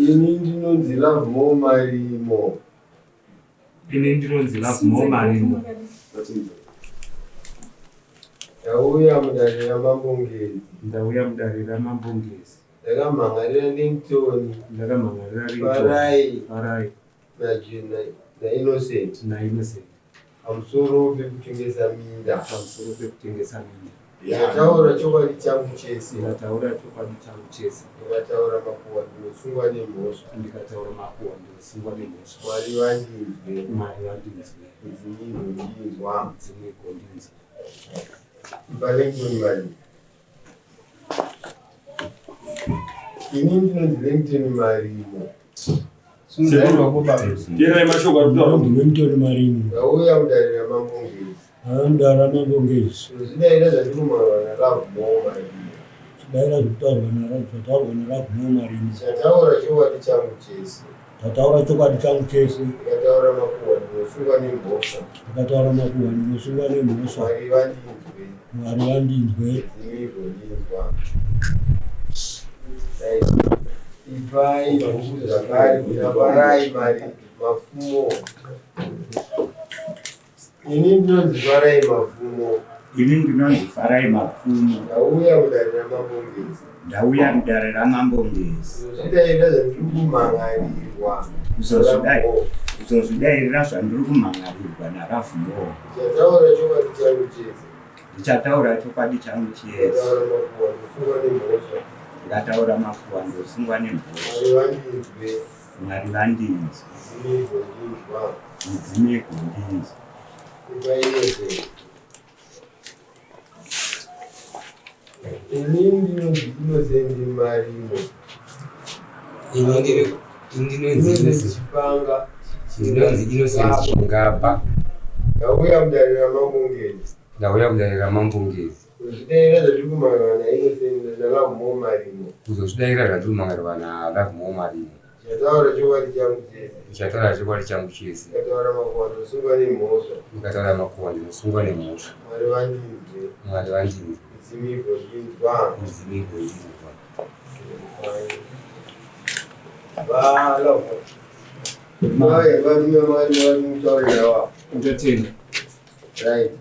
Ini ndinonzi Lovemore Marimo. Ini ndinonzi Lovemore Marimo. Ndauya mudare raMambo Ngezi. Ndauya mudare raMambo Ngezi. Ndakamhan'arira Ringtone. Ndakamhan'arira Ringtone. Farai. Farai. NaInnocent. NaInnocent. Pamusoro pekutengesa minda. Pamusoro pekutengesa minda. Ndataura chokwadi changu chese. Ndataura chokwadi changu chese. Ndikataura makuhwa ndinosungwa nemhosva. Ndikataura makuhwa ndinosungwa nemhosva. Mwari vandinzwe. Mwari vandinzwe. Mudzimu igondinzwa. Mudzimu igondinzwa. Ipa Langton mari. Ini ndinonzi Langton Marimo. Teerai mashoko ari kutaura. Ndinonzi Marimo. Ndauya mudare raMambo Ngezi. Ndauya mudare raMambo Ngezi. Ndozvidaira zvandiri kumhanya naLovemore Marimo. Chidaira zvekutaurwa zvataurwa naLovemore Marimo. Ndichataura chokwadi changu chese. Ndataura chokwadi changu chese. Ndikataura makuhwa ndinosungwa nemhosva. Ndikataura makuhwa ndinosungwa nemhosva. Mwari vandinzwe. Mwari vandinzwe. Midzimu igondinzwa. Ipai bhuku zvakare kuna Farai Mari Mapfumo. Ini ndinonzi Farai Mapfumo. Ini ndinonzi Farai Mapfumo. Ndauya mudare raMambo Ngezi. Ndauya mudare raMambo Ngezi. Kuzozvidairira zvandiri kumhan'arirwa. Kuzozvidairira zvandiri kumhan'arirwa naRavemore. Ndichataura chokwadi changu chese. Ndichataura chokwadi changu chese. Ndikataura makuhwa ndosungwa nemhosva. Ndikataura makuhwa ndosungwa nemhosva. Mwari vandinzwe. Mwari vandinzwe. Midzimu igondinzwa. Midzimu igondinzwa. Ipai Innocent. Ini ndinonzi Innocent Marimo. Ini ndinonzi Innocent Chipanga. Ndinonzi Innocent Chingaba. Ndauya mudare raMambo Ngezi. Ndauya mudare raMambo Ngezi. Kuzvidaira zvandiri kumhan'ara naInnocent naLovemore Marimo. Kuzozvidaira zvandiri kumhan'arirwa naLovemore Marimo. Ndichataura chokwadi changu chese. Ndichataura chokwadi changu chese. Ndikataura makuhwa ndosungwa nemhosva. Ndikataura makuhwa ndinosungwa nemhosva. Mwari vandinzwe. Mwari vandinzwe. Midzimu igondinzwa. Midzimu igondinzwa. VaLovemore. Mai varume vari vari mutaurira wavo. Ndotenda. Right.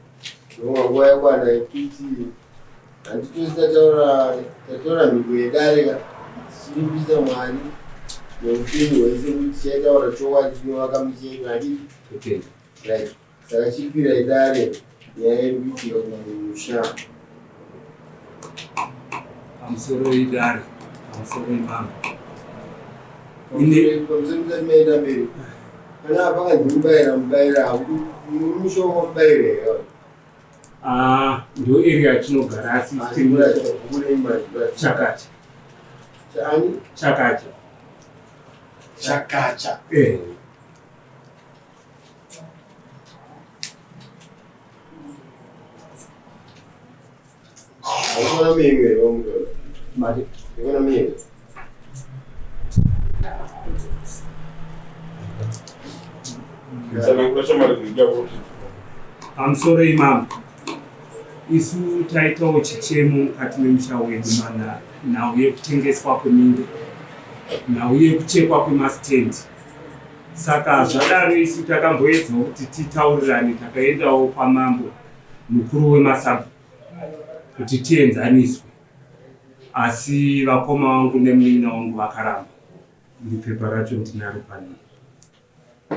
Ndofunga nguva yakwana yekuti handitosi tataura tatora mhiko yedare ka tichirimbisa Mwari neupenyu hwese kuti tichataura chokwadi tinovaka misha yedu handiti? Totenda. Right. Saka chikwirai dare nyaya iri kuitika kumusha. Pamusoro idare, pamusoro imambo. Pamusoro musati maenda mberi. Pana pakanzi mubaira mubaira musha wamubaira here? Ah, ndo area yatinogara asi chakacha. Chani? Chakacha. Chakacha. Eh. Haukona mimwe here wamutora? Mari. Ndikona mimwe. Tsanangura shamwari dzinoita kuti. Pamusoro imambo, isu taitawo chichemo mukati memusha wedu mana nhau yekutengeswa kweminda, nhau yekuchekwa kwemastendi. Saka zvadaro isu takamboedzawo kuti titaurirane, takaendawo kwamambo mukuru wemasabhuku kuti tienzaniswe, asi vakoma vangu nemunin'ina wangu vakaramba. Iri pepa racho ndinaro panei.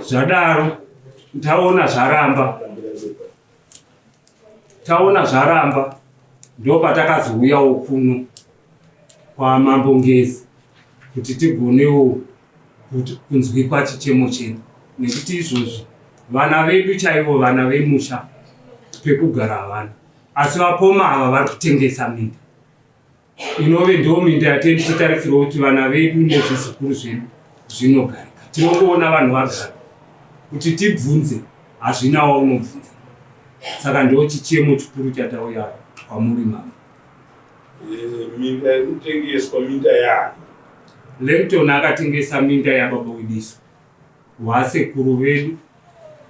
Zvadaro taona zvaramba, taona zvaramba ndopatakazouyawo kuno kwaMambo Ngezi kuti tigonewo kunzwikwa chichemo chedu nekuti izvozvi vana vedu chaivo vana vemusha pekugara havana, asi vakoma ava vari kutengesa minda inove ndiwo minda yatei tichitarisirwa kuti vana vedu nezvizukuru zvedu zvinogarika. Tinongoona vanhu vagara kuti tibvunze hazvina waunobvunza, saka ndiwo chichemo chikuru chatauya kwamuri mama. Minda iri kutengeswa minda yaani? Langton akatengesa minda yababa wedu isu, wasekuru vedu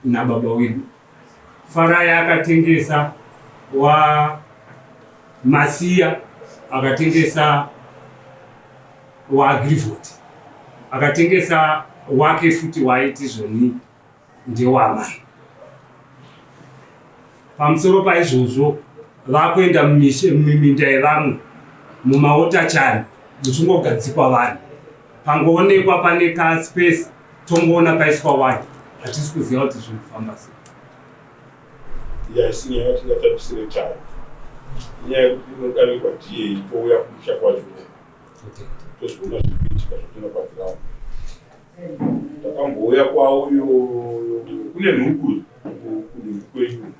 nababa wedu. Farai akatengesa wa Masiya akatengesa waAgrivoti. Akatengesa wake futi waaiti zvoni ndewamai. Pamusoro paizvozvo vakuenda muminda yevamwe mumaotachani muchingogadzikwa vanhu. Pangoonekwa pane kaspace tongoona paiswa waya, hatisi kuziva kuti zviri kufamba sei. Yes, nyaya yatingatambisire time inyaya yekuti inodarikwa DA touya kumusha kwacho tozoona zviri kuitika zvatona paground. Takambouya kwauyo kune nhuku kunhuku kwenyu,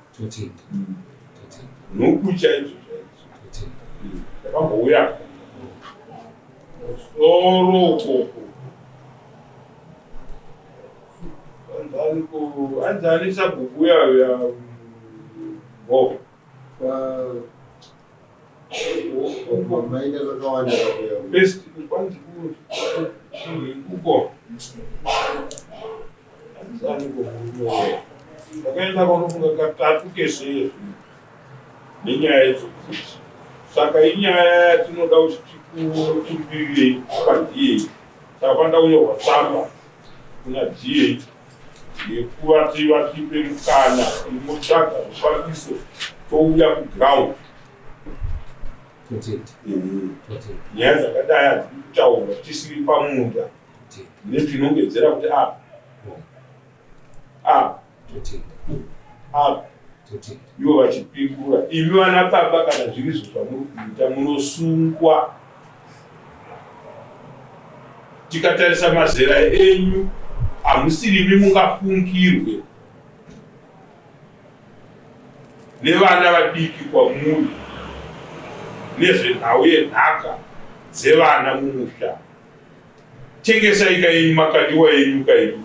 nhuku chaidzo chaidzo. Takambouya musoro ukoko anzani sabhuku uya uya bo Maenda kakawanda kakuya. Best kwanzi uko anzani ko ndakaenda kwanofunga katatu kese nenyaya idzokuti saka inyaya yatinoda kuti tikukumbirirei paDA. Saka panoda kunyorwa tsamba kuna DA yekuvati vatipe mukana imotsvaga zvifambiso touya kuground. Nyaya dzakadai hadzidi kutaurwa tisiri pamunda netinongedzera kuti apa apa apa ivo vachipindura. Imi vana baba, kana zviri izvo zvamuri kuita munosungwa. Tikatarisa mazera enyu, hamusirimi mungafungirwe nevana vadiki kwamuri nezvenhau yenhaka dzevana mumusha. Tengesai kaenyu makandiwa enyu kaenyu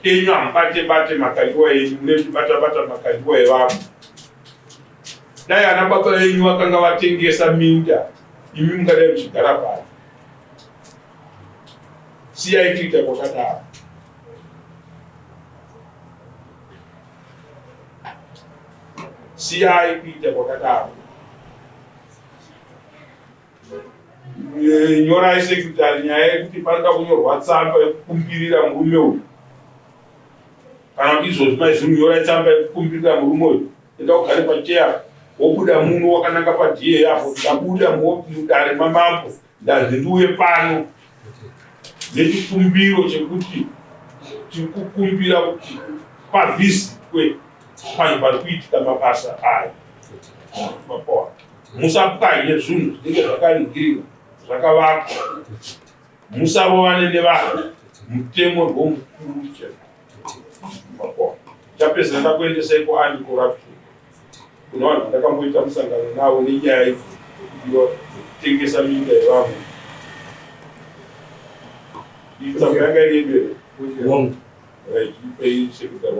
enyu, hamubate bate makandiwa enyu, mune chibata bata makandiwa evamwe. Dai ana baba venyu vakanga vatengesa minda, imi mungadai muchigara pano. Siyai kuita kwakadaro. Siyai kuita kwakadaro. Nyorai secretary nyaya yekuti panoda kunyorwa tsamba yekukumbirira murume uyu, kana kuti izvozvi maizvino nyorai tsamba yekukumbirira murume uyu. Enda ugare pacheya, wobuda muno wakananga paDA apo. Ndabuda mudare mamambo, ndanzi ndiuye pano nechikumbiro chekuti tiri kukumbira kuti pavhizitwe panhu pari kuitika mabasa aya. Mapoa, musapwanye zvinhu zvinenge zvakaningirira zvakavakwa, musarovane nevanhu, mutemo rwomukuru mapoa. Chapedzera ndakuendesai kuanti corruption, kuna vanhu vandakamboita musangano navo nenyaya idzi dzekudiwa dzekutengesa minda yevamwe. Iyi tsamba yanga iri yedu here? Right, ipei secretary.